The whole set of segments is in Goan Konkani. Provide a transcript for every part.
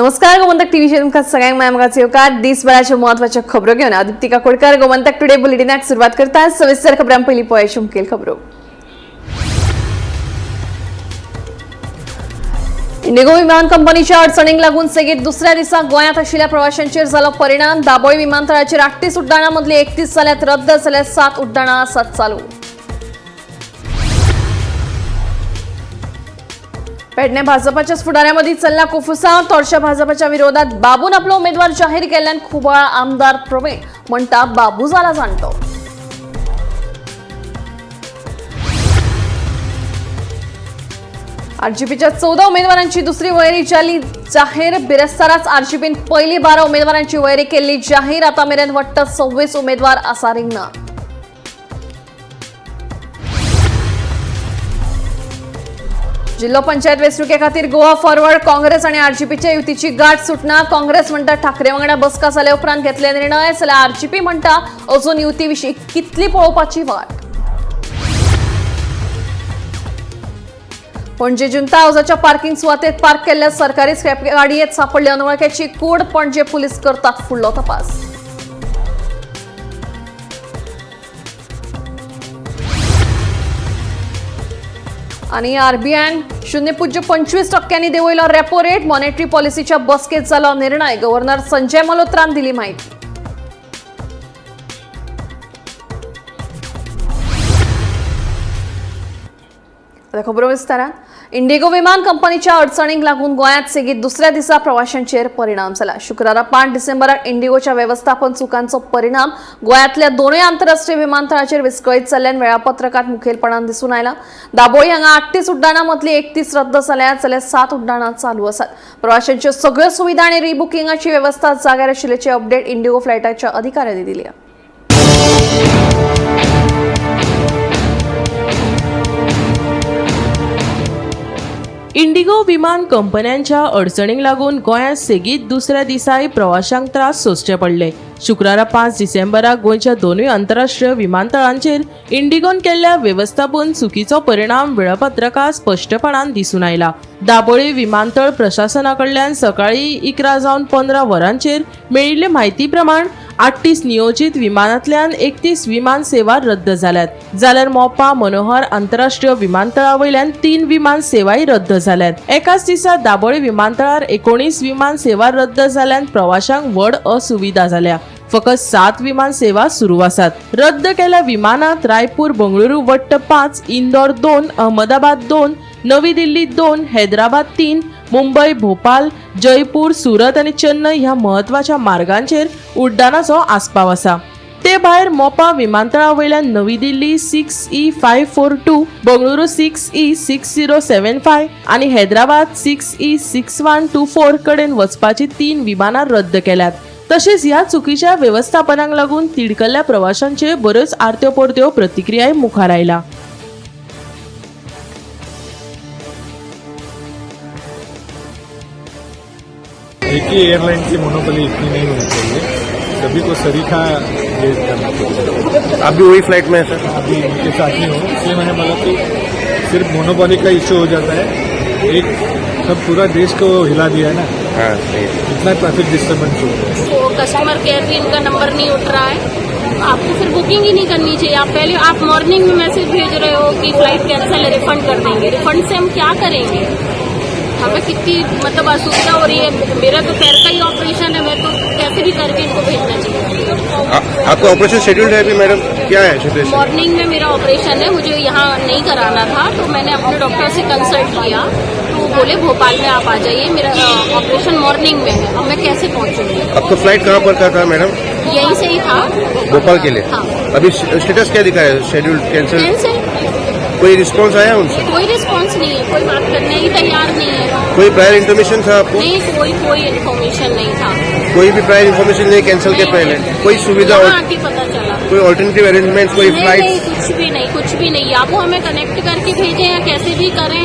नमस्कार, गोमंतक टीव्हीचेर तुमकां सगळ्यांक माया मोगाचो येवकार. दिसभराच्यो म्हत्वाच्यो खबरो घेवन हांव दीप्तिका कोडकर गोमंतक टुडे बुलेटिनाक सुरवात करता. सविस्तर खबरां पयलीं पळयाची मुखेल खबरो. इंडिगो विमान कंपनीच्या अडचणींक लागून सेगीत दुसऱ्या दिसा गोंयांत आशिल्ल्या प्रवाशांचेर जालो परिणाम. दाबोळी विमानतळाचेर 38 उड्डाणां मदली 31 जाल्यात रद्द, जाल्यार 7 उड्डाणां आसात चालू. पेडणे भाजपाच्या फुडाऱ्यांमदीं चल्ला कोफुसांव. तोरशा भाजपाच्या विरोधात बाबून आपलो उमेदवार जाहीर केल्ल्यान खुबाळ आमदार प्रवीण म्हणटा बाबू जाला जाणटो. आरजीपीच्या 14 उमेदवारांची दुसरी वळेरी जाली जाहीर. बिरेस्ताराच आरजीपीन पहिली 12 उमेदवारांची वळेरी केल्ली जाहीर. आता मेरेन वट्ट 26 उमेदवार आसा रिंगणात. जिल्हो पंचायत वेंचणुके खातीर गोवा फॉरवर्ड, काँग्रेस आणि आरजीपीच्या युतीची गाठ सुटना. काँग्रेस म्हणटा ठाकरे वांगडा बसका जाल्या उपरांत घेतले निर्णय, जाल्यार आरजीपी म्हणटा अजून युती विशीं कितली पळोवपाची वाट. पणजे जुंता हावजाच्या पार्किंग सुवातेत पार्क केल्ल्या सरकारी स्क्रॅप गाडयेत सापडली अनवळख्याची कूड. पणजे पुलीस करतात फुडलो तपास. आणि आरबीआयन 0.25% देंवयलो रेपो रेट. मॉनेटरी पॉलिसीच्या बसकेत जालो निर्णय. गव्हर्नर संजय मल्होत्रान दिली माहिती. आता खबरो विस्तारान. इंडिगो विमान कंपनीच्या अडचणींक लागून गोंयांत सेगीत दुसऱ्या दिसा प्रवाशांचेर परिणाम जाला. शुक्रारा 5 डिसेंबराक इंडिगोच्या वेवस्थापन चुकांचो परिणाम गोंयांतल्या दोनूय आंतरराष्ट्रीय विमानतळाचेर विस्कळीत जाल्ल्यान वेळापत्रकांत मुखेलपणान दिसून आयला. दाबोळी हांगा 38 उड्डाणां मदली 31 रद्द जाल्यात, जाल्यार 7 उड्डाणां चालू आसात. प्रवाशांच्यो सगळ्यो सुविधा आनी रिबुकिंगाची वेवस्था जाग्यार आशिल्ल्याची अपडेट इंडिगो फ्लायटाच्या अधिकाऱ्यांनी दिली. इंडिगो विमान कंपन्यांच्या अडचणींक लागून गोंयांत सेगीत दुसऱ्या दिसाय प्रवाशांक त्रास सोंसचे पडले. शुक्रारा 5 डिसेंबराक गोंयच्या दोनूय आंतरराष्ट्रीय विमानतळांचेर इंडिगोन केल्ल्या वेवस्थापन चुकीचो परिणाम वेळापत्रकात स्पश्टपणान दिसून आयला. दाबोळी विमानतळ प्रशासना कडल्यान सकाळी 11 जावन 15 वरांचेर मेळिल्ले म्हायती प्रमाण 38 नियोजीत विमानांतल्यान 31 विमान सेवा रद्द जाल्यात, जाल्यार मोपा मनोहर आंतरराष्ट्रीय विमानतळा वयल्यान 3 विमान सेवाय रद्द जाल्यात. एकाच दिसा दाबोळी विमानतळार 19 विमान सेवा रद्द जाल्ल्यान प्रवाशांक व्हड असुविधा जाल्या. फकत 7 विमान सेवा सुरू आसात. रद्द केल्ल्या विमानात रायपूर बंगळुरू वट्ट 5, इंदोर 2, अहमदाबाद 2, नवी दिल्ली 2, हैदराबाद 3, मुंबय, भोपाल, जयपूर, सुरत आनी चेन्नय ह्या म्हत्वाच्या मार्गांचेर उड्डाणाचो आस्पाव आसा. ते भायर मोपा विमानतळा वयल्यान नवी दिल्ली 6E 542, Bengaluru 6E 6075 आनी हैदराबाद 6E 6124 कडेन वचपाची 3 विमानां रद्द केल्यात. तशेंच ह्या चुकीच्या वेवस्थापनाक लागून तिडकल्ल्या प्रवाशांचे बऱ्योच आरत्यो परत्यो प्रतिक्रियाय मुखार आयला. एक ही एयरलाइन की मोनोपोली इतनी नहीं होनी चाहिए, सभी को सरीखा ये करना चाहिए. आप भी वही फ्लाइट में है सर? अभी उनके साथ ही हूँ, इसलिए मैंने बोला कि सिर्फ मोनोपोली का इश्यू हो जाता है. एक सब पूरा देश को हिला दिया है ना. हाँ, सही. इतना ट्रैफिक डिस्टर्बेंस हो गया. वो कस्टमर केयर भी इनका नंबर नहीं उठ रहा है. आपको फिर बुकिंग ही नहीं करनी चाहिए. आप पहले आप मॉर्निंग में मैसेज भेज रहे हो कि फ्लाइट कैंसिल है, रिफंड कर देंगे. रिफंड से हम क्या करेंगे? हमें कितनी मतलब असुविधा हो रही है. मेरा तो पैर का ही ऑपरेशन है, मैं तो कैसे भी करके इनको भेजना चाहिए. आपका ऑपरेशन शेड्यूल्ड है अभी मैडम? क्या है सिचुएशन? मॉर्निंग में मेरा ऑपरेशन है. मुझे यहाँ नहीं कराना था, तो मैंने अपने डॉक्टर से कंसल्ट किया तो वो बोले भोपाल में आप आ जाइए. मेरा ऑपरेशन मॉर्निंग में है. अब मैं कैसे पहुँचूंगी? आपका फ्लाइट कहाँ पर का था मैडम? यहीं से ही था. भोपाल के लिए? हाँ. अभी स्टेटस क्या दिखा है? Schedule cancel? Cancel. कोई रिस्पॉन्स आया उनसे? कोई रिस्पांस नहीं है, कोई बात करने ही तैयार नहीं है. कोई प्रायर इंफॉर्मेशन था आपको? नहीं, कोई कोई इन्फॉर्मेशन नहीं था. कोई भी प्रायर इन्फॉर्मेशन नहीं कैंसिल के नहीं, पहले? नहीं. कोई सुविधा यहाँ और आके पता चला. कोई ऑल्टरनेटिव अरेंजमेंट, कोई नहीं, फ्लाइट? नहीं, कुछ भी नहीं, कुछ भी नहीं. या वो हमें कनेक्ट करके भेजें या कैसे भी करें.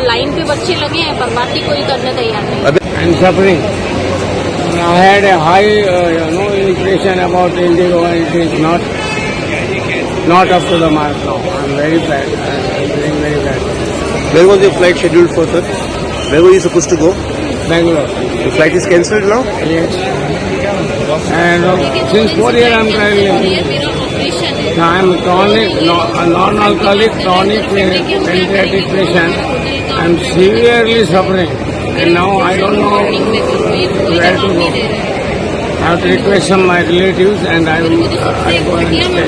लाइन पे बच्चे लगे हैं पर बाकी कोई करने तैयार नहीं. अभी I'm suffering. I had a high, impression about Indigo, and it is not up to the mark now. I'm very bad. I'm feeling very bad. Where was your flight scheduled for, sir? Where were you supposed to go? Bangalore. The flight is cancelled now? Yes. And since 4 years I am traveling. Now I am chronic, no, a non-alcoholic chronic pancreatic patient. I am severely suffering, and now I don't know where to go. I have to request some my relatives, and I will I go and stay.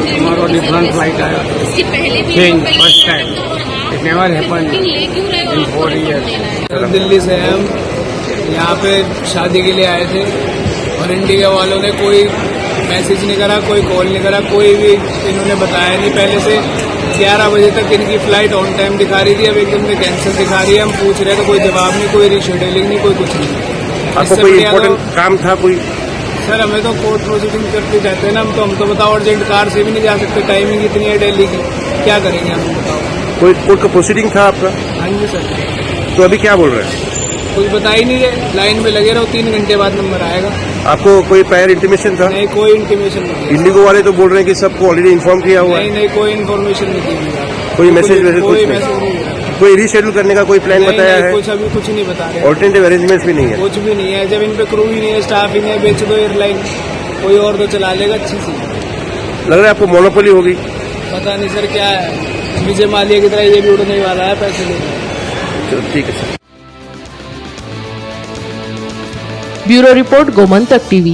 Tomorrow different flight I change first time. It never happened in 4 years. Delhi से हैं हम। यहाँ पे शादी के लिए आए थे और इंडिया वालों ने कोई मैसेज नहीं करा, कोई कॉल नहीं करा, कोई भी इन्होंने बताया नहीं। पहले से 11 बजे तक इनकी फ्लाइट ऑन टाइम दिखा रही थी, अब एकदम से कैंसिल दिखा रही है। हम पूछ रहे हैं तो कोई जवाब नहीं, कोई रीशेड्यूलिंग नहीं, कोई कुछ नहीं। आपको इससे कोई बढ़िया तो- इम्पोर्टेंट काम था कोई? सर, हमें तो कोर्ट प्रोसीडिंग करते जाते हैं ना हम तो बताओ, अर्जेंट कार से भी नहीं जा सकते, टाइमिंग इतनी है दिल्ली की, क्या करेंगे हम बताओ। कोई कोर्ट का प्रोसीडिंग था आपका? हाँ जी सर। तो अभी क्या बोल रहे हैं? कुछ बता ही नहीं रहे। लाइन में लगे रहो, 3 घंटे बाद नंबर आएगा। आपको कोई प्रायर इंटीमेशन था? नहीं, कोई इंटीमेशन नहीं दिया। इंडिगो वाले तो बोल रहे हैं कि सबको ऑलरेडी इन्फॉर्म किया हुआ नहीं है। नहीं, कोई इन्फॉर्मेशन नहीं दी हुई। कोई मैसेज वैसेज कोई कुछ मैसेज नहीं? नहीं मिला। कोई रीशेड्यूल करने का कोई प्लान नहीं, बताया नहीं, है? कुछ अभी कुछ नहीं बता रहे। ऑल्टरनेटिव अरेंजमेंट्स भी नहीं है? कुछ भी नहीं है। जब इन पे क्रू ही नहीं है, स्टाफ ही नहीं है, बेच दो एयरलाइन, कोई और तो चला लेगा अच्छी सी। लग रहा है आपको मोनोपोली होगी? पता नहीं सर क्या है, विजय माल्या की तरह ये भी उड़ने वाला है पैसे लेकर। चलो ठीक है sir. Bureau report, Gomantak TV.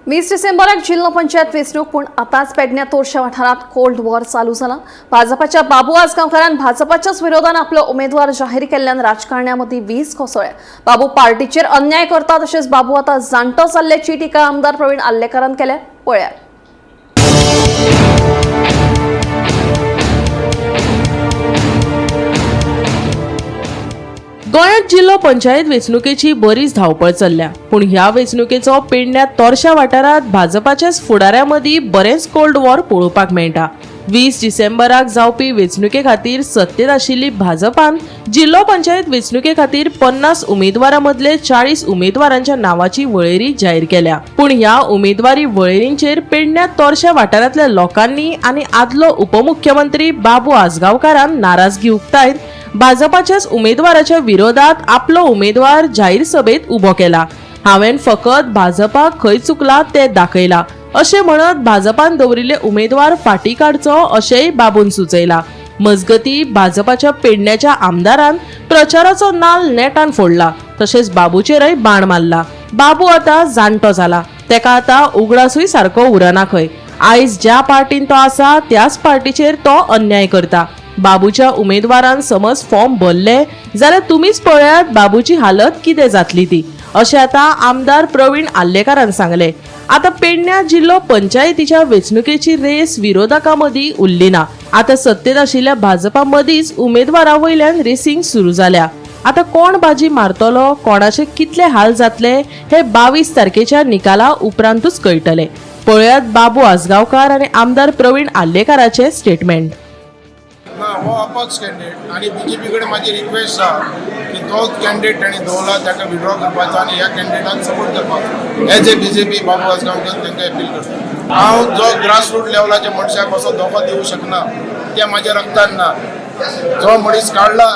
20 डिसेंबराक जिल्हो पंचायत वेंचणूक, पूण आतांच पेडण्या तोरशा वाठारांत कोल्ड वॉर चालू जाला। भाजपाच्या बाबू आजगांवकारान भाजपाच्याच विरोधान आपलो उमेदवार जाहीर केल्ल्यान राजकारण्या मदीं वीज कोसळ्या। बाबू पार्टीचेर अन्याय करता, तशेंच बाबू आतां जाणटो जाल्ल्याची टिका आमदार प्रवीण आर्लेकारान केल्या। पळयात। गोंयांत जिल्लो पंचायत वेंचणुकेची बरीच धांवपळ चल्ल्या, पूण ह्या वेंचणुकेचो पेडण्या तोरशा वाठारांत भाजपाच्याच फुडाऱ्यां मदीं बरेंच कोल्ड वॉर पळोवपाक मेळटा। 20 डिसेंबराक जावपी वेंचणुके खातीर सत्तेत आशिल्ली भाजपान जिल्लो पंचायत वेंचणुके खातीर 50 उमेदवारां मदले 40 उमेदवारांच्या नांवाची वळेरी जाहीर केल्या। पूण ह्या उमेदवारी वळेरींचेर पेडण्या तोरशा वाठारांतल्या लोकांनी आनी आदलो उपमुख्यमंत्री बाबू आजगांवकारान नाराजगी उक्तायत भाजपाच्याच उमेदवाराच्या विरोधात आपलो उमेदवार जाहीर सभेत उबो केला। हांवें फकत भाजपा खंय चुकला ते दाखयला अशें म्हणत भाजपान दवरिल्ले उमेदवार फाटी काडचो अशेंय बाबून सुचयला। मजगती भाजपाच्या पेडण्याच्या आमदारान प्रचाराचो नाल नेटान फोडला, तशेंच बाबूचेरय बाण मारला। बाबू आतां जाणटो जाला, तेका आतां उगडासूय सारको उरना खंय। आयज ज्या पार्टीन तो आसा त्याच पार्टीचेर तो अन्याय करता। बाबूच्या उमेदवारान समज फॉर्म भरले जाल्यार तुमीच पळयात बाबूची हालत कितें जातली ती, अशें आतां आमदार प्रवीण आर्लेकारान सांगलें। आतां पेडण्या जिल्लो पंचायतीच्या वेंचणुकेची रेस विरोधकां मदीं उरली ना। आतां सत्तेत आशिल्ल्या भाजपा मदींच उमेदवारा वयल्यान रेसींग सुरू जाल्या। आतां कोण बाजी मारतलो, कोणाचे कितले हाल जातले हे 22 तारखेच्या निकाला उपरांतूच कळटले। पळयात बाबू आजगांवकार आनी आमदार प्रवीण आर्लेकाराचे स्टेटमेंट। ना, हो अपक्ष कॅन्डिडेट आनी बीजेपी कडेन म्हाजी रिक्वेस्ट आहा की तो कॅन्डिडेट ताणें दवरला ताका विड्रॉ करपाचो आनी ह्या कॅन्डिडेटाक सपोर्ट करपाचो। एज ए बीजेपी बाबू आजगांवकर तांकां अपील करता। हांव जो ग्रासरूट लेवलाच्या मनशाक असो धोको दिवंक शकना, तें म्हाज्या रक्तान ना। जो मनीस काडला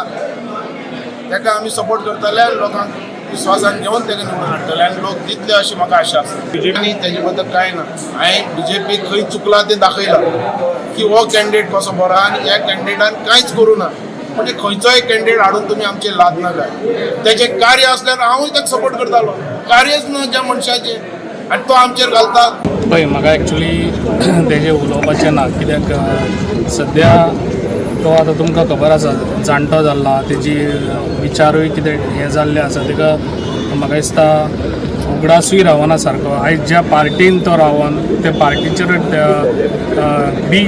ताका आमी सपोर्ट करतले आनी लोकांक विस्वासान घेवन ताका निवडून हाडटले आनी लोक दितले अशी म्हाका आशा आसा। आनी तेजे बद्दल कांय ना। हांवें बीजेपी खंय चुकला तें दाखयलां की हो कॅन्डिडेट कसो बरो आनी ह्या कॅन्डिडेटान कांयच करूं ना, म्हणजे खंयचोय कॅन्डिडेट हाडून तुमी आमचेर लाद नाका। तेजें कार्य आसल्यार हांवूय ताका सपोर्ट करतालो, कार्यच ना ज्या मनशाचें आनी तो आमचेर घालता। पळय, म्हाका एक्चुली तेजें उलोवपाचें ना, कित्याक सद्या तो आतां तुमकां खबर आसा जाणटो जाला, तेजी विचारूय कितें हें जाल्लें आसा। ताका म्हाका दिसता उगडासूय रावना सारको। आयज ज्या पार्टीन तो रावन त्या पार्टीचेर बी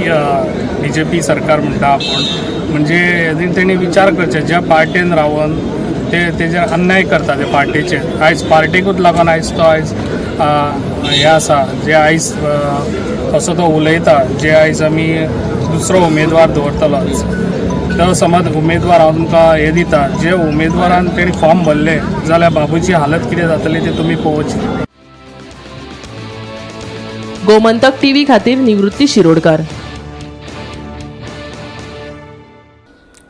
बीजेपी सरकार म्हणटा आपूण, म्हणजे तेणी विचार करचे ज्या पार्टीन रावन ते तेजेर अन्याय करता ते पार्टीचेर। आयज पार्टीकूच लागून आयज तो आयज हें आसा जे आयज असो तो उलयता, जे आयज आमी दुसरो उमेदवार दवरतलो तो समज उमेदवार हांव तुमकां हें दिता, जे उमेदवारान तेणी फॉर्म भरले जाल्यार बाबूची हालत कितें जातली ती तुमी पळोवची। गोमंतक टीव्ही खातीर निवृत्ती शिरोडकर।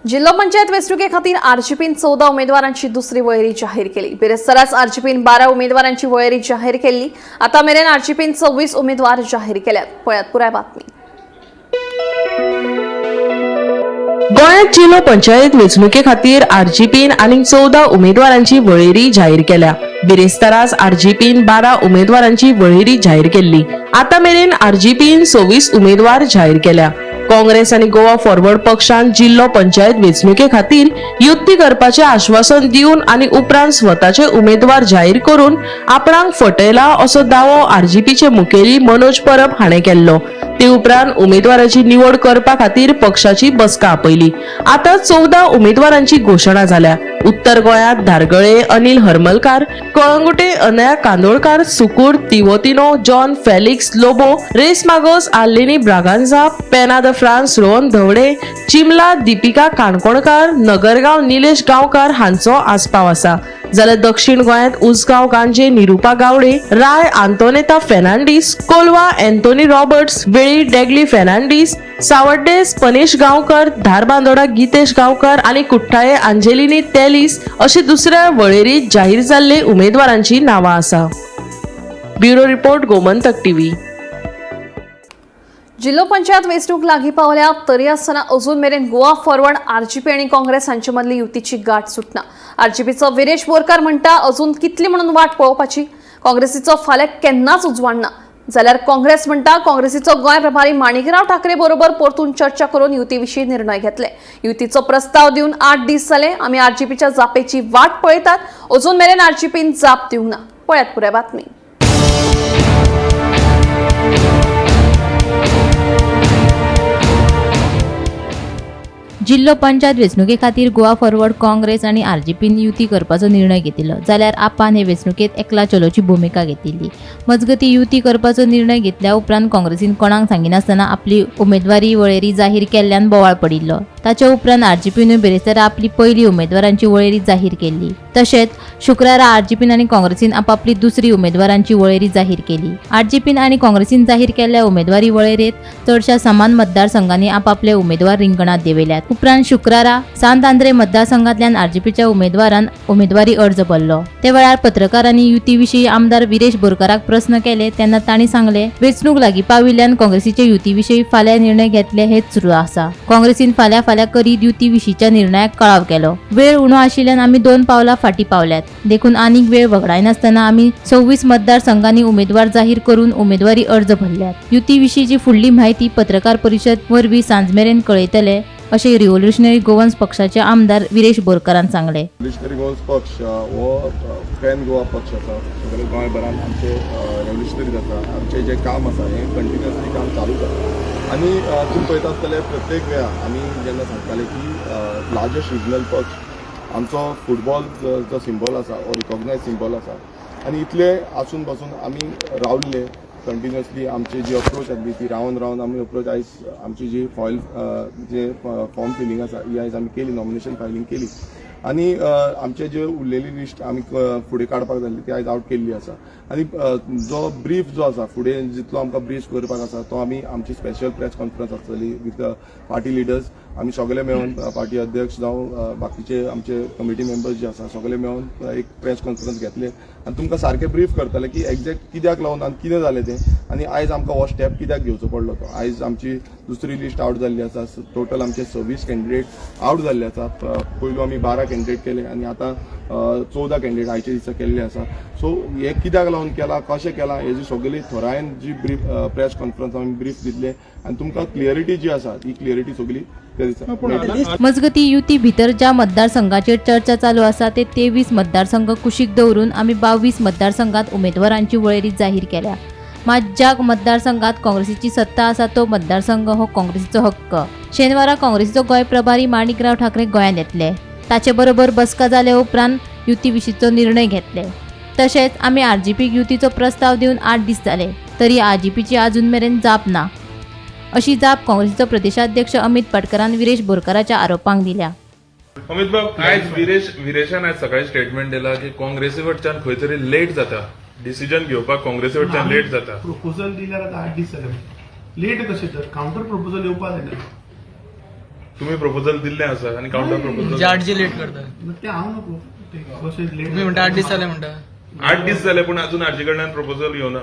जिल्हो पंचायत वेंचणुके खातीर आरजीपीन 14 उमेदवारांची दुसरी वळेरी जाहीर केली. बिरेस्ताराच आरजीपीन 12 उमेदवारांची वळेरी जाहीर केल्ली. आता मेरेन आरजीपीन 26 उमेदवार जाहीर केल्यात. पळयात पुराय बातमी. गोंयांत जिल्हो पंचायत वेंचणुके खातीर आरजीपीन आनीक 14 उमेदवारांची वळेरी जाहीर केल्या. बिरेस्ताराच आरजीपीन 12 उमेदवारांची वळेरी जाहीर केल्ली. आतां मेरेन आरजीपीन 26 उमेदवार जाहीर केल्या. काँग्रेस आनी गोवा फॉरवर्ड पक्षान जिल्हो पंचायत वेंचणुके खातीर युती करपाचें आश्वासन दिवन आनी उपरांत स्वताचे उमेदवार जाहीर करून आपणाक फटयला असो दावो आरजीपीचे मुखेली मनोज परब हाणें केल्लो. ते उपरांत उमेदवाराची निवड करपा खातीर पक्षाची बसका आपयली. आतां 14 उमेदवारांची घोशणा जाल्या. उत्तर गोंयांत धारगळे अनिल हरमलकार, कळंगुटे अनया कांदोळकार, सुकूर तिवोतिनो जॉन फेलिक्स लोबो, रेस मागोस आर्लेनी Braganza, Penha the France Rohan Dhawade, Chimla Deepika Kankonkar, Nagargao Nilesh गांवकार हांचो आस्पाव आसा. जाल्यार दक्षिण गोंयांत उसगांव गांजे निरुपा गावडे, राय आंतोनेता फेर्नांडीस, कोलवा एन्थोनी रॉबर्ट्स, वेळी डेगली फेर्नांडीस, सावड्डे पनेश गांवकर, धारबांदोडा गीतेश गांवकर आनी कुठ्ठाळे आंजेलिनी तेलिस अशी दुसऱ्या वळेरीत जाहीर जाल्ले उमेदवारांची नांवां आसा. Bureau report, Gomantak TV. जिल्हो पंचायत वेंचणूक लागीं पावल्या तरी आसतना अजून मेरेन गोवा फॉरवर्ड, आरजीपी आनी काँग्रेस हांचे मदली युतीची गाठ सुटना. आरजीपीचो विरेश बोरकार म्हणटा, अजून कितली म्हणून वाट पळोवपाची? काँग्रेसीचो फाल्यां केन्नाच उजवाडना. जाल्यार काँग्रेस म्हणटा, काँग्रेसीचो गोंय प्रभारी माणिकराव ठाकरे बरोबर परतून चर्चा करून युती विशीं निर्णय घेतले. युतीचो प्रस्ताव दिवन 8 दीस जाले. आमी आरजीपीच्या जापेची वाट पळयतात. अजून मेरेन आरजीपीन जाप दिवंक ना. पळयात पुराय बातमी. जिल्हो पंचायत वेंचणुके खातीर गोवा फॉरवर्ड, काँग्रेस आनी आरजीपीन युती करपाचो निर्णय घेतिल्लो. जाल्यार आपान हे वेंचणुकेंत एकला चलोची भुमिका घेतिल्ली. मजगतीं, युती करपाचो निर्णय घेतल्या उपरांत काँग्रेसीन कोणाक सांगिनासतना आपली उमेदवारी वळेरी जाहीर केल्ल्यान बोवाळ पडिल्लो. ताचे उपरांत आरजीपीनूय बिरेस्तारा आपली पयली उमेदवारांची वळेरी जाहीर केल्ली. तशेंच शुक्रारा आरजीपीन आनी काँग्रेसीन आपापली दुसरी उमेदवारांची वळेरी जाहीर केली. आरजीपीन आनी काँग्रेसीन जाहीर केल्ल्या उमेदवारी वळेरेंत चडशा समान मतदारसंघांनी आपापले उमेदवार रिंगणात देंवयल्यात. उपरांत शुक्रारा सांत आंद्रे मतदारसंघातल्यान आरजीपीच्या उमेदवारान उमेदवारी अर्ज भरलो. ते वेळार पत्रकारांनी युती विशीं आमदार विरेश बोरकाराक प्रस्न केले तेन्ना तांणी सांगले, वेंचणूक लागीं पाविल्ल्यान काँग्रेसीचे युती विशीं फाल्यां निर्णय घेतले हेच सुरू आसा. काँग्रेसीन फाल्यां फाल्यां करीत युती विशींच्या निर्णयाक कळाव केलो. वेळ उणो आशिल्ल्यान आमी 2 पावलां फाटीं पावल्यात. देखून आनीक वेळ वगडायनासतना आमी 26 मतदारसंघांनी उमेदवार जाहीर करून उमेदवारी अर्ज भरल्यात. युती विशींची फुडली म्हायती पत्रकार परिशद वरवीं सांजमेरेन कळयतले, अशें रिव्होल्युशनरी गोवन्स पक्षाचे आमदार विरेश बोरकारान सांगलें. रिव्होल्युशनरी गोवन्स पक्ष हो पॅन गोवा पक्ष आसा. सगळे गोंयभरान आमचे रेव्होल्युशनरीज आसा. आमचें जें काम आसा हें कंटिन्युअसली काम चालूच आसा. आनी तुमी पळयता आसतले, प्रत्येक वेळा आमी जेन्ना सांगताले की लार्जस्ट रिजनल पक्ष, आमचो फुटबॉल जो सिंबॉल आसा हो रिकॉग्नायज सिंबॉल आसा. आनी इतले आसून बसून आमी रावल्ले कंटिन्युअसली. आमची जी अप्रोच आसली ती रावन रावन आमी अप्रोच आयज आमची जी फॉयल जे फॉर्म फिलींग आसा ही आयज आमी केली, नॉमिनेशन फायलींग केली. आनी आमचे जे उरलेली लिस्ट आमी फुडें काडपाक जाल्ली ती आयज आवट केल्ली आसा. आनी जो ब्रीफ जो आसा, फुडें जितलो आमकां ब्रीफ करपाक आसा तो आमी आमची स्पेशल प्रेस कॉन्फरन्स आसतली विथ पार्टी लिडर्स. आमी सगळे मेळून, पार्टी अध्यक्ष जावं बाकीचे आमचे कमिटी मेंबर्स जे आसा, सगळे मेळून एक प्रेस कॉन्फरन्स घेतले आनी तुमकां सारकें ब्रीफ करतले की एग्जॅक्ट कित्याक लागून आनी कितें जालें तें आनी आयज आमकां हो स्टेप कित्याक घेवचो पडलो तो. आयज आमची दुसरी लिस्ट आवट जाल्ली आसा. टोटल आमचे 26 कॅन्डिडेट आवट जाल्ले आसा. पयलू आमी 12 कॅन्डिडेट केले आनी आतां 14 कॅन्डिडेट आयच्या दिसा केल्ले आसा. सो हे कित्याक लागून केला, कशें केलां, हेजी सगळी थोरायेन जी ब्रीफ प्रेस कॉन्फरन्स आमी ब्रीफ दितले आनी तुमकां क्लियरिटी जी आसा ती क्लियरिटी सगळी त्या दिसा मेळटली. मजगतीं, युती भितर ज्या मतदारसंघाचेर चर्चा चालू आसा ते 23 मतदारसंघ कुशीक दवरून आमी 22 मतदारसंघात उमेदवारांची वळेरी जाहीर केल्या. मात ज्या मतदारसंघात काँग्रेसीची सत्ता आसा तो मतदारसंघ हो काँग्रेसीचो हक्क. शेनवारा काँग्रेसीचो गोंय प्रभारी माणिकराव ठाकरे गोंयांत येतले. ताचे बरोबर बसका जाल्या उपरांत युती विशींचो निर्णय घेतले. तशेंच आमी आरजीपीक युतीचो प्रस्ताव दिवन 8 दीस जाले तरी आरजीपीची अजून मेरेन जाप ना, अशी जाप काँग्रेसीचो प्रदेशाध्यक्ष अमित पाटकरान विरेश बोरकाराच्या आरोपांक दिल्या. अमित बाब, आयज विरेशान आयज सकाळी स्टेटमेंट दिला की काँग्रेसी कडच्यान खंय तरी लेट जाता, डिसिजन घेवपाक काँग्रेसी कडच्यान लेट जाता. प्रपोजल दिल्यार आतां 8 दीस जाले. लेट कशें तर? कावंटर प्रपोजल येवपा जाय. तुमी प्रपोजल दिल्लें आसा आनी कावंटर प्रपोजल आरजी लेट करता. ते हांव नको, ते कशें लेट तुम्ही म्हणटा 8 दीस जाले म्हणटा. 8 दीस जाले पूण अजून आरजी कडल्यान प्रपोजल येवना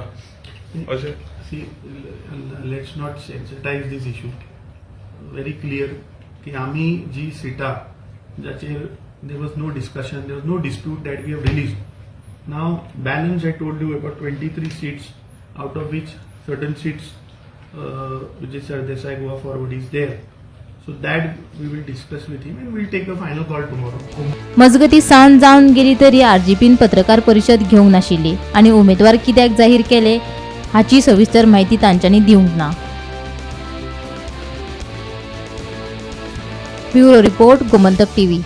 अशें. See, let's not sensitize this issue. Very clear की आमी जी सिटां जाचेर there was no discussion, there was no dispute that we have released. Now balance I told you about 23 seats, out of which certain seats Vijay Sardesai Goa Forward is there. So that we will discuss with him and we'll take a final call tomorrow. मजगती सांज जावन गेली तरी आरजीपीन पत्रकार परिशद घेवंक नाशिल्ली आनी उमेदवार कित्याक जाहीर केले हाची सविस्तर म्हायती तांच्यांनी दिवंक ना. Bureau report, Gomantak TV.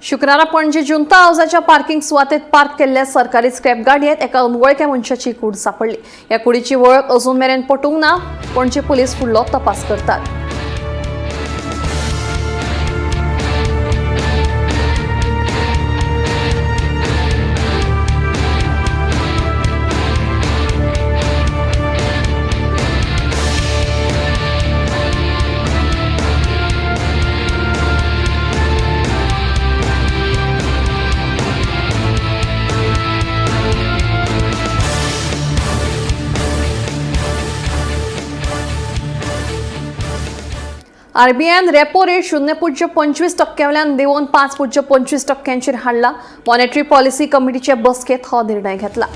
शुक्रारा पणजे जुंता हावसाच्या पार्किंग सुवातेत पार्क केल्ल्या सरकारी स्क्रॅप गाडयेत एका अनवळख्या मनशाची कूड सापडली. ह्या कुडीची वळख अजून मेरेन पटूंक ना. पणजे पुलीस फुडलो तपास करतात. आरबीआयन रेपो रेट 0.25% वयल्यान देंवोवन 5.25% हाडला. मॉनेटरी पॉलिसी कमिटीचे बसकेत हो निर्णय घेतला.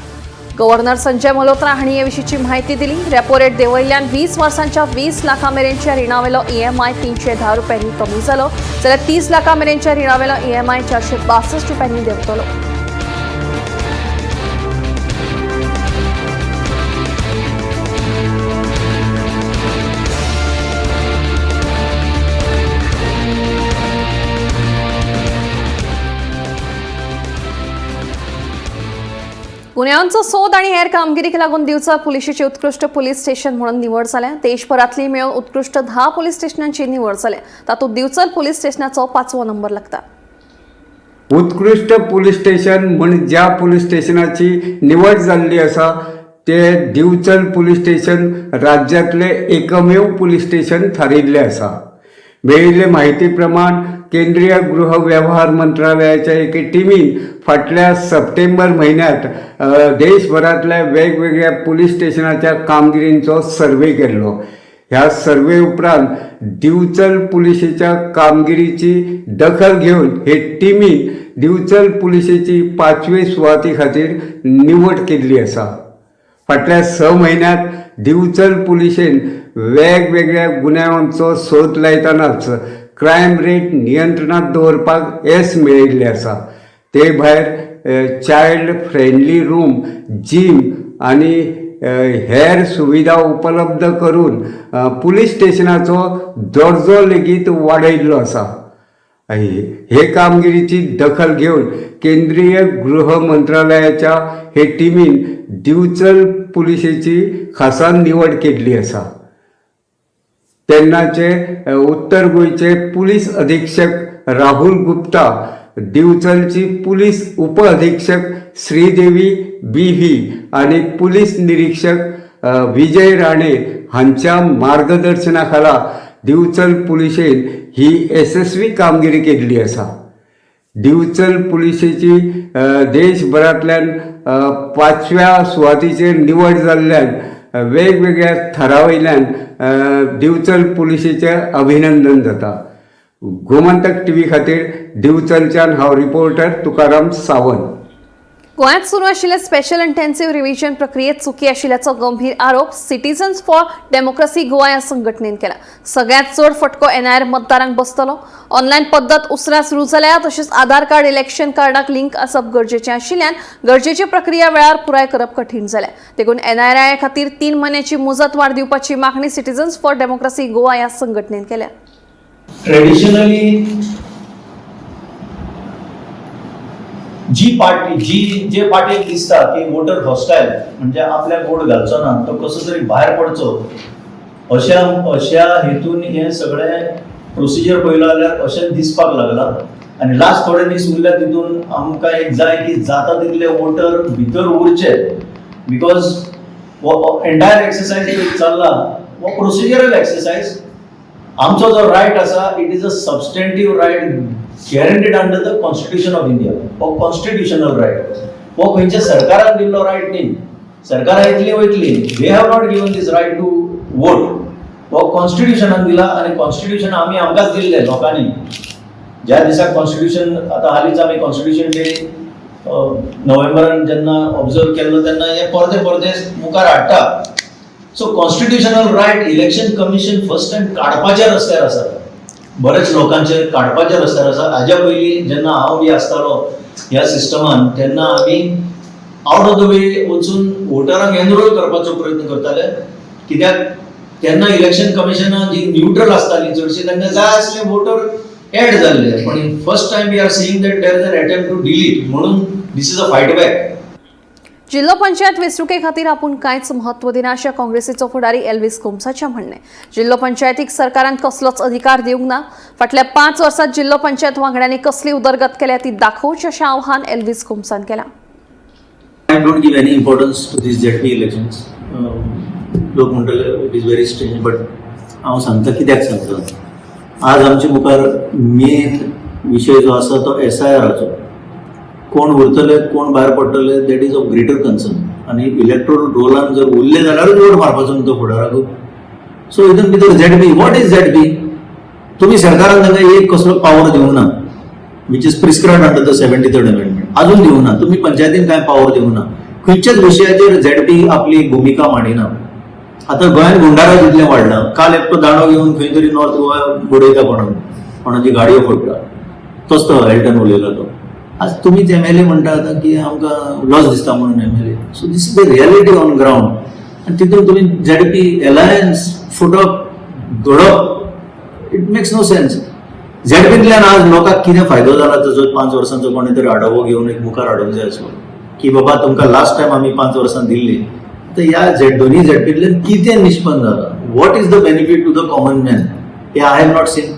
गव्हर्नर संजय मल्होत्रा हांणी हे विशींची म्हायती दिली. रेपो रेट देंवयिल्ल्यान 20 वर्सांच्या 20 लाखां मेरेनच्या रिणावेलो ईएमआय 310 रुपयांनी कमी जालो, जाल्यार 30 लाखां मेरेनच्या रिणावेलो ईएमआय 462 रुपयांनी देंवतलो. गुन्यांवांचो सोद आणि हेर कामगिरीक लागून दिवचल पुलिशेचे उत्कृष्ट पोलीस स्टेशन म्हणून निवड जाल्या. देशभरातली मेळून उत्कृष्ट 10 पोलीस स्टेशनांची निवड जाल्या. तातूंत दिवचल पोलीस स्टेशनाचो 5वो नंबर लागता. उत्कृष्ट पोलीस स्टेशन म्हण ज्या पोलीस स्टेशनाची निवड जाल्ली आसा ते दिवचल पोलीस स्टेशन राज्यांतले एकमेव पोलीस स्टेशन थारिल्लें आसा. मेळिल्ले म्हायती प्रमाण केंद्रीय गृह व्यवहार मंत्रालयाच्या एके टिमीन फाटल्या सप्टेंबर म्हयन्यांत देशभरांतल्या वेगवेगळ्या पोलीस स्टेशनाच्या कामगिरींचो सर्वे केल्लो. ह्या सर्वे उपरांत दिवचल पुलिशेच्या कामगिरीची दखल घेवन हे टिमीन दिवचल पुलिशेची 5वे सुवाती खातीर निवड केल्ली आसा. फाटल्या 6 म्हयन्यांत दिवचल पुलिशेन वेगवेगळ्या गुन्यांवांचो सोद लायतनाच क्रायम रेट नियंत्रणांत दवरपाक येस मेळिल्लें आसा. ते भायर चायल्ड फ्रेंडली रूम, जीम आनी हेर सुविधा उपलब्ध करून पुलीस स्टेशनाचो दर्जो लेगीत वाडयल्लो आसा. हे कामगिरीची दखल घेवन केंद्रीय गृह मंत्रालयाच्या हे टिमीन दिवचल पुलिशेची खासा निवड केल्ली आसा. तेन्नाचे उत्तर गोंयचे पुलीस अधीक्षक राहुल गुप्ता, दिवचलची पुलीस उप अधीक्षक श्रीदेवी बी व्ही आनी पुलीस निरीक्षक विजय राणे हांच्या मार्गदर्शना खाला दिवचल पुलिशेन ही येसस्वी कामगिरी केल्ली आसा. दिवचल पुलिशेची देशभरांतल्यान 5व्या सुवातीचेर निवड जाल्ल्यान वेगवेगळ्या थरा वयल्यान दिवचल पुलिशेचें अभिनंदन जाता. गोमंतक टीव्ही खातीर दिवचलच्यान हांव रिपोर्टर तुकाराम सावंत. गोंयांत सुरू आशिल्ले स्पेशल इंटेन्सिव्ह रिव्हिजन प्रक्रियेत चुकी आशिल्ल्याचो गंभीर आरोप सिटीजन्स फॉर डेमोक्रेसी गोवा ह्या संघटनेन केला. सगळ्यांत चड फटको एनआयआर मतदारांक बसतलो. ऑनलायन पद्दत उसरां सुरू जाल्या, तशेंच आधार कार्ड इलेक्शन कार्डाक लिंक आसप गरजेचें आशिल्ल्यान गरजेची प्रक्रिया वेळार पुराय करप कठीण जालें. देखून एनआयआर खातीर 3 म्हयन्याची मुजत वाड दिवपाची मागणी सिटीजन्स फॉर डेमोक्रेसी गोवा ह्या संघटनेन केल्या. ट्रेडिशनली जी पार्टी जी जे पार्टीक दिसता की वोटर हॉस्टायल म्हणजे आपल्याक वोट घालचो ना तो कसो तरी भायर पडचो अशा अशा हेतून हे सगळें प्रोसिजर पळयलो जाल्यार अशें दिसपाक लागला. आनी लास्ट थोडे दीस उरल्या तितून आमकां एक जाय की जाता तितले वोटर भितर उरचे, because हो एंटायर एक्सरसायज चल्ला हो प्रोसिजरल एक्सरसायज. आमचो जो रायट आसा, it is a substantive right guaranteed under the Constitution of India. हो कॉन्स्टिट्युशनल रायट, हो खंयच्या सरकारान दिल्लो रायट न्ही. सरकारां येतली वयतली, they have not given this right to vote. हो कॉन्स्टिट्युशनान दिला आनी कॉन्स्टिट्युशन आमी आमकांच दिल्लें लोकांनी. ज्या दिसा कॉन्स्टिट्युशन, आतां हालींच आमी कॉन्स्टिट्युशन डे नोव्हेंबरान जेन्ना ऑब्जर्व केल्लो तेन्ना हे परते परते मुखार हाडटा. So constitutional right Election Commission first time काडपाच्या रस्त्यार आसा, बरेच लोकांचेर काडपाच्या रस्त्यार आसा. हाज्या पयलीं जेन्ना हांव बी आसतालो ह्या सिस्टमान, तेन्ना आमी आउट ऑफ the वे वचून वोटरांक एनरोल करपाचो प्रयत्न करताले, कित्याक तेन्ना इलेक्शन कमिशनान जी न्यूट्रल आसताली चडशी, तांकां जाय आसले वोटर एड जाल्ले. पण first time we are seeing that there is an attempt to delete, म्हणून this is a fight back. जिल्हो पंचायत वेंचणुके खातीर आपूण कांयच म्हत्व दिना अशें काँग्रेसीचो फुडारी एल्विस गोम्साचें म्हणणें. जिल्हो पंचायतीक सरकारान कसलोच अधिकार दिवंक ना. फाटल्या 5 वर्सात जिल्हो पंचायत वांगड्यांनी कसली उदरगत केल्या ती दाखोवची अशें आव्हान एल्विस गोम्सान केलां. I don't give any importance to these ZP elections. लोक म्हणटले it is very strange, but हांव सांगता कित्याक सांगता. आज आमचे मुखार मेन विशय जो आसा तो एसआयआराचो. कोण उरतले, कोण भायर पडटले, that is of greater concern. आनी इलेक्ट्रोल रोलान जर उरले जाल्यारूच वोट मारपाचो न्हू तो फुडाराक. सो हितून भितर ZP, what is ZP? तुमी सरकारान तांकां एक कसलो पावर दिवंक ना, which is prescribed under the 73rd Amendment. अजून दिवंक ना. तुमी पंचायतीन कांय पावर दिवंक ना. खंयच्याच विशयाचेर झेडपी आपली भुमिका मांडिना. आतां गोंयांत गुंडाराज इतलें वाडलां. काल एकटो दांडो घेवन खंय तरी नॉर्थ गोवा बडयता कोणाक, कोणाची गाडयो फोडटा. तोच तो एल्टन उलयला तो. आज तुमीच एमएलए म्हणटा आतां की आमकां लॉस दिसता म्हणून MLA. So this is the reality on ground. आनी तितून तुमी झेडपी एलायन्स फुटप घडप, it makes no sense. झेडपींतल्यान आज लोकांक कितें फायदो जाला ताजो? 5 वर्सांचो कोणे तरी आढावो घेवन एक मुखार हाडूंक जाय आसलो की बाबा तुमकां लास्ट टायम आमी 5 वर्सां दिल्ली, तर ह्या झेड दोन्ही झेडपींतल्यान कितें निष्पन्न जाला, what is the benefit to the common man, hey I have not seen.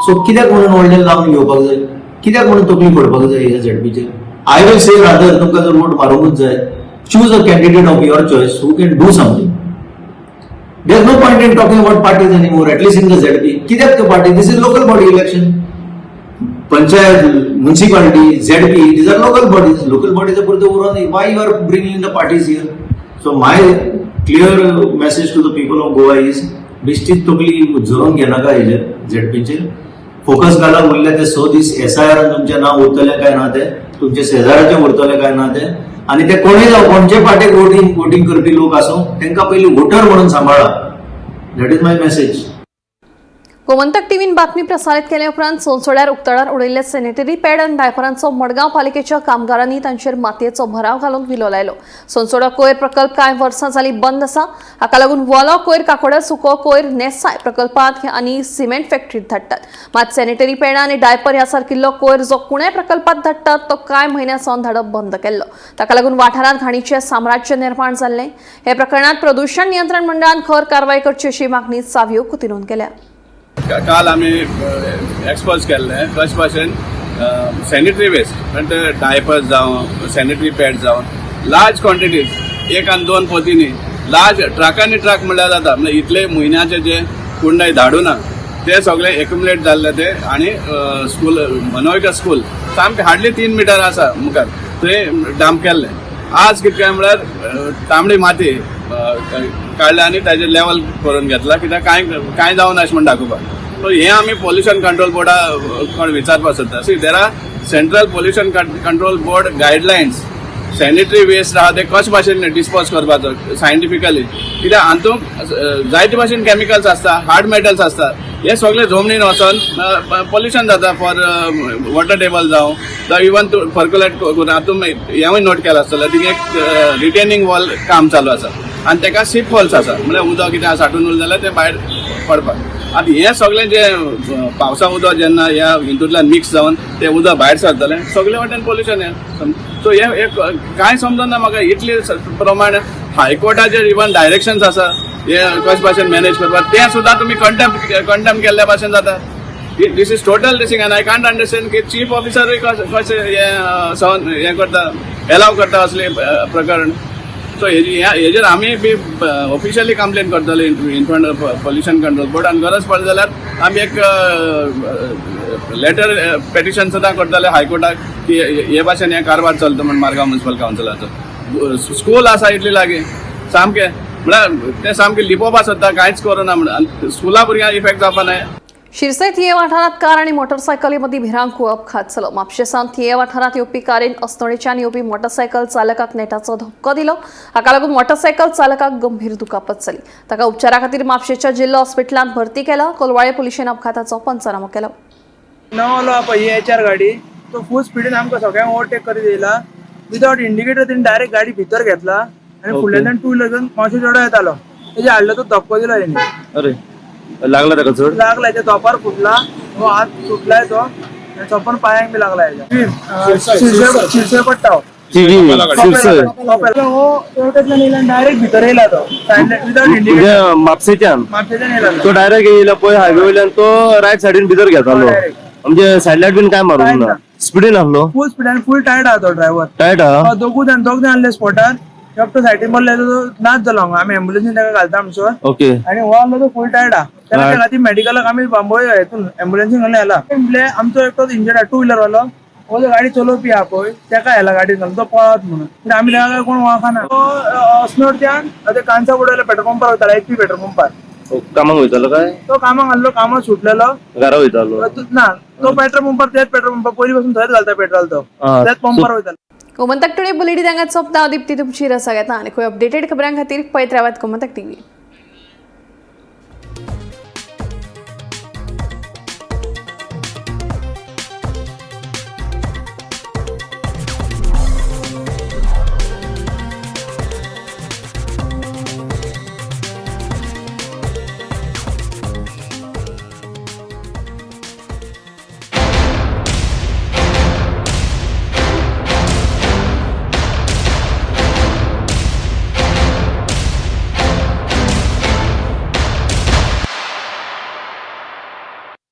So कित्याक म्हणून व्हडलें लावन घेवपाक जाय? कित्याक म्हणून तकली फोडपाक जाय ह्या झेडपीचेर? I will say rather, तुमकां जर वोट मारूंकूच जाय, choose a candidate of your choice who can do something. There is no point in talking about parties anymore, at least in the ZP. कित्याक त्यो party? This is local body election. Panchayat, municipality, ZP, these are local bodies. Local bodies पुरते उरोन, why you are bringing the parties here? So my clear message to the people of Goa is, बेश्टीच तकली झरोवन घेनाका हेजेर. झेडपीचेर फोकस घाला. उरले ते 6 दीस, एसआयआर तुमचें नांव उरतलें काय ना तें, तुमच्या शेजाराचें उरतलें काय ना तें, आनी ते कोणूय जावं, कोणचे पार्टीक वोटींग करपी लोक आसूं, तांकां पयलीं वोटर म्हणून सांबाळा. That is my message. Gomantak टीव्हीन बातमी प्रसारित केल्या उपरांत सोनसोड्यार उक्तडार उडयल्ले सॅनिटरी पॅड आनी डायपरांचो मडगांव पालिकेच्या कामगारांनी तांचेर मातयेचो भराव घालून विलो लायलो. सोनसोडो कोयर प्रकल्प कांय वर्सां जालीं बंद आसा. हाका लागून वोलो कोयर काकोड्या, सुको कोयर नेसाय प्रकल्पांत आनी सिमेंट फॅक्टरीत धाडटात. मात सॅनिटरी पॅडां आनी डायपर ह्या सारकिल्लो कोयर जो कुणें प्रकल्पात धाडटात तो कांय म्हयन्यां सावन धाडप बंद केल्लो. ताका लागून वाठारांत घाणीचें साम्राज्य निर्माण जाल्लें. हे प्रकरणात प्रदूषण नियंत्रण मंडळान खर कारवाय करची अशी मागणी सावियो कुतिनून केल्या. काल आमी एक्सपोज केल्ले कशे भाशेन सॅनिटरी वेस्ट म्हणजे डायपर्स जावं, सॅनिटरी पॅड जावं, लार्ज क्वॉन्टिटीज, एक आनी दोन पोतींनी, लार्ज ट्रकांनी ट्रक म्हणल्यार जाता, म्हणजे इतले म्हयन्याचे जे कुंडय धाडूना ते सगळे एक्युमुलेट जाल्ले ते. आनी स्कूल, मनोविका स्कूल सामकें हार्डली 3 मिटर आसा मुखार, थंय डंप केल्ले. आज कितें काय म्हळ्यार तांबडी माती काडल्या आनी ताजेर लेवल करून घेतला, कित्याक कांय कांय जावना अशें म्हण दाखोवपाक. सो हें आमी पोल्युशन कंट्रोल बोर्डा कोण विचारपाक सोदता. See, there are Central Pollution Control Board guidelines. Sanitary waste आहा ते कशे भाशेन डिस्पोज करपाचो सायंटिफिकली, कित्याक हातूंत जायते भाशेन केमिकल्स आसता, हार्ड मेटल्स आसता. हे सगळे जमनीन वचोन पोल्युशन जाता, फॉर वॉटर टेबल जावं, जावं इवन पर्क्युलेट करून. हातूंत हेंवूय नोट केलां आसतलें, थिंग एक रिटेनिंग वॉल काम चालू आसा आनी ताका सीप होल्स आसा, म्हणल्यार उदक कितें साठून उरलें जाल्यार तें भायर पडपाक. आतां हें सगळें जें पावसा उदक जेन्ना ह्या हितूंतल्यान मिक्स जावन तें उदक भायर सरतलें, सगळे वाटेन पोल्युशन हें. सो हें एक कांय समजना म्हाका. इतले प्रमाण हायकोर्टाचेर इवन डायरेक्शन्स आसा, हे कशे भाशेन मॅनेज करपाक, तें सुद्दां तुमी कंटेम्प्ट केल्ल्या भाशेन जाता. This is total दिसींग आनी I can't understand की चीफ ऑफिसरूय कशें हें सहन हें करता, एलाव करता असले प्रकरण. सो हेजेर आमी बी ऑफिशियली कंप्लेन करतले in front of pollution control board आनी गरज पडली जाल्यार आमी एक लेटर पेटिशन सुद्दां करतले हायकोर्टाक की हे भाशेन हे कारभार चलता म्हण मारगांव म्युन्सिपल कावन्सिलाचो. स्कूल आसा इतली लागीं सामकें, म्हळ्यार तें सामकें लिपोवपा सोदता, कांयच करूना म्हण आनी स्कुला भुरग्यांक इफेक्ट जावपा न्हय. शिरसे थिये वाठारात कार आणि मोटरसायकलीमध्ये भिरांकूळ अपघात झालो. म्हापशें सावन थिये वाठारात येवपी कारीन अस्नोडेच्यान येवपी मोटरसायकल चालकाक नेटाचो धपको दिलो. हाका लागून मोटरसायकल चालकाक गंभीर दुखापत जाली. ताका उपचारा खातीर म्हापशेंच्या जिल्लो हॉस्पिटलांत भरती केला. कोलवाळे पुलिशेन अपघाताचो पंचनामो केलो. नवलो पळय ही एचआर गाडी तो फूल स्पिडीन आमकां सगळ्यांक ओवरटेक करीत येयला. विदाउट इंडिकेटर तेणी डायरेक्ट गाडी भितर घेतला आनी फुडल्यान टू व्हिलर घेवन मातशें चेडो येतालो, तेजे हाडलो तो धपको दिलो तेणी. अरे, लागला ताका चड? लागला, तेच्या तोपार फुटला, हो हात सुटलाय तो आनी सोंपन पांयांक बी लागला हेच्या. शिरसे शिरसे पडटा हो. हो तेवटेंतल्यान येयला, डायरेक्ट भितर येयला तो विदाउट इंडिकेटर. म्हणजे म्हापशेच्यान? म्हापशेच्यान येयला. तो डायरेक्ट येयला पळय हायवे वयल्यान, तो रायट सायडीन भितर घेतालो. म्हणजे सायड लायट बीन काय मारूंक ना, स्पिडीन आसलो. फूल स्पिडान, फूल टायर्ड आहा तो ड्रायव्हर. टायट आहा. दोगूय जाण, दोग जाण आहले स्पॉटार. एकटो सायडीन बसलो तो नाच जालो हांगा, आमी एम्बुलन्सीन ताका घालता म्हणसर. आनी हो आहलो तो फूल टायर्ड आहा, तेका त्या खातीर मेडिकलाक आमी बांबोळे हेतून एम्बुलन्सीन घालून येला. म्हणले आमचो एकटो इंजर्ड टू व्हिलर वालो, हो जो गाडी चलोवपी आहा पळय तेका येला गाडी घालून, तो पळत म्हणून, पूण आमी ताका कोण वळखना. तो अस्नोडच्यान ते कांसाबुड्याला पेट्रोल पंपार वयतालो, एचपी पेट्रोल पंपार. कामाक वयतालो काय? तो कामाक आहलो, कामाक सुटलेलो. घरा वयतालो? ना, तो पेट्रोल पंपार, त्याच पेट्रोल पंपार पयलीं पासून थंयच घालता पेट्रोल तो, त्याच पंपार वयतालो. गोमंतक टुडे बुलेटिन हांगाच सोंपता. दीप्ती तुमची रसा घेता आनी खंय अपडेटेड खबरां खातीर पळयत रावात गोमंतक टीव्ही.